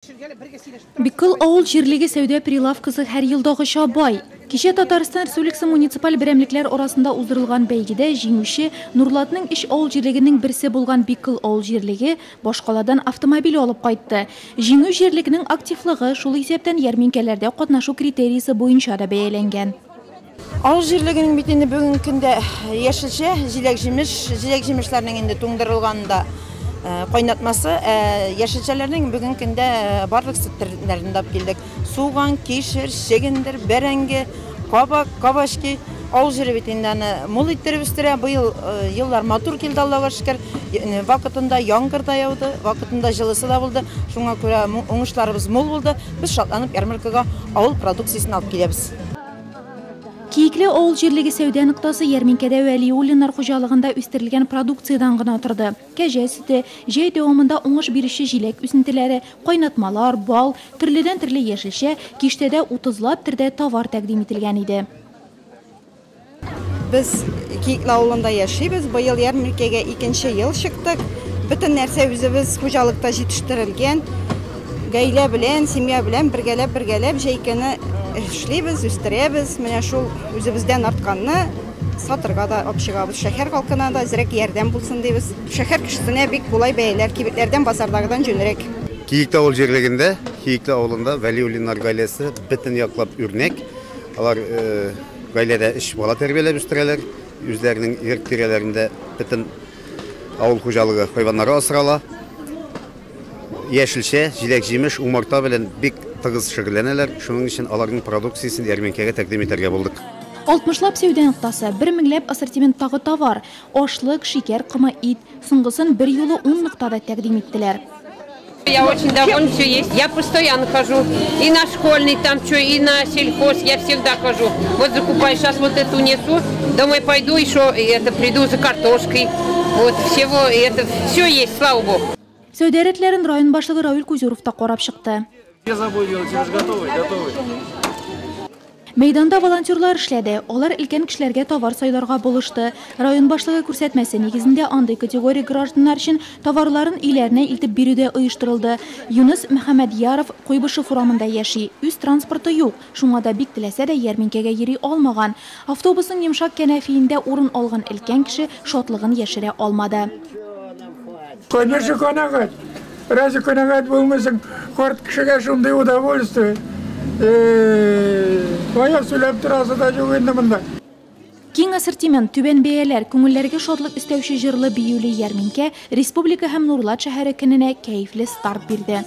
Биккол авыл җирлеге сәүдә прилавкасы һәр елдагыча бай. Кичә Татарстан Республикасы муниципаль берәмлекләр арасында уздырылган бәйгедә җиңүче Нурлатның өч авыл җирлегенең берсе булган Биккол авыл җирлеге башкаладан автомобиль алып кайтты. Җиңү җирлекнең активлыгы, шул исәптән ярминкәләрдә катнашу критериясе буенча да бәяләнгән. Авыл җирлегенең бит инде бүгенге көндә яшелчә, җиләк-җимеш, җиләк-җимешләрнең инде туңдырылган да кайнатмасы, яшелчәләрнең бүгенге көндә барлык төрләрен дә алып килдек. Суган, кишер, чөгендер, бәрәңге, кабак, кабачки. Авыл җире бит инде аны мул иттереп үстерә. Быел еллар матур килде, Аллага шөкер. Вакытында яңгыр да яуды, вакытында җылысы да булды. Шуңа күрә уңышларыбыз мул булды. Без шатланып ярмаркага авыл продукциясен алып киләбез. Киекле авыл җирлеге сәүдә ноктасы ярминкәдә Вәлиуллиннар хуҗалыгында үстерелгән продукциядән гына торды. Кәҗә сөте, җәй дәвамында уңыш бирүче җиләк үсентеләре, кайнатмалар, бал, төрледән-төрле яшелчә, киштәдә утызлап төрдә товар тәкъдим ителгән иде. Без Киекле авылында яшибез. Быел ярминкәгә икенче ел чыктык. Бөтен нәрсә үзебез хуҗалыкта җитештерелгән. Гаилә белән, семья белән бергәләп-бергәләп җәй көне эшлибез, үстерәбез. Менә шул үзебездән артканны сатырга да алып чыгабыз. Шәһәр халкына да әзрәк ярдәм булсын дибез. Шәһәр кешесенә бик кулай бәяләр, кибетләрдән, базардагыдан җүнрәк. Киекле авыл җирлегендә, Киекле авылында Вәлиуллиннар гаиләсе бөтен яклап үрнәк. Алар гаиләдә өч бала тәрбияләп үстерәләр. Үзләренең йорт тирәләрендә бөтен авыл хуҗалыгы хайваннары асрала. Яшелчә, җиләк-җимеш, умарта белән бик тыгыз шөгыльләнәләр. Шуның өчен аларның продукциясен ярминкәгә тәкъдим итәргә булдык. Алтмышлап сәүдә ноктасы, бер меңләп ассортименттагы товар, ашлык, шикәр комы, ит, соңгысын бер юлы ун ноктада тәкъдим иттеләр. Я очень довольна, все есть. Я постоянно хожу. И на школьный там что, и на сельхоз. Я всегда хожу. Вот закупаю, сейчас вот эту несу. Домой пойду еще, и это приду за картошкой. Вот всего, и это все есть, слава богу. Сәүдә рәтләрен район башлыгы Равил Кузюров та карап чыкты. Я забыл делать, я же готовый, готовый. Мәйданда волонтерлар эшләде. Алар өлкән кешеләргә товар сайларга булышты. Район башлыгы күрсәтмәсе нигезендә андый категория гражданнар өчен товарларын өйләренә илтеп бирү дә оештырылды. Юныс Мөхәммәдьяров Куйбышев урамында яши. Үз транспорты юк. Шуңа да бик теләсә дә ярминкәгә йөри алмаган. Автобусның йомшак кәнәфиендә урын алган өлкән кеше шатлыгын яшерә алмады. Конечно, канәгать. Разве канәгать булмыйсың? Карт кешегә шундый удовольствие. Кая сөйләп торасы да юк инде монда. Киң ассортимент, түбән бәяләр, күңелләргә шатлык өстәүче җырлы биюле ярминкә республика һәм Нурлат шәһәре көненә кәефле старт бирде.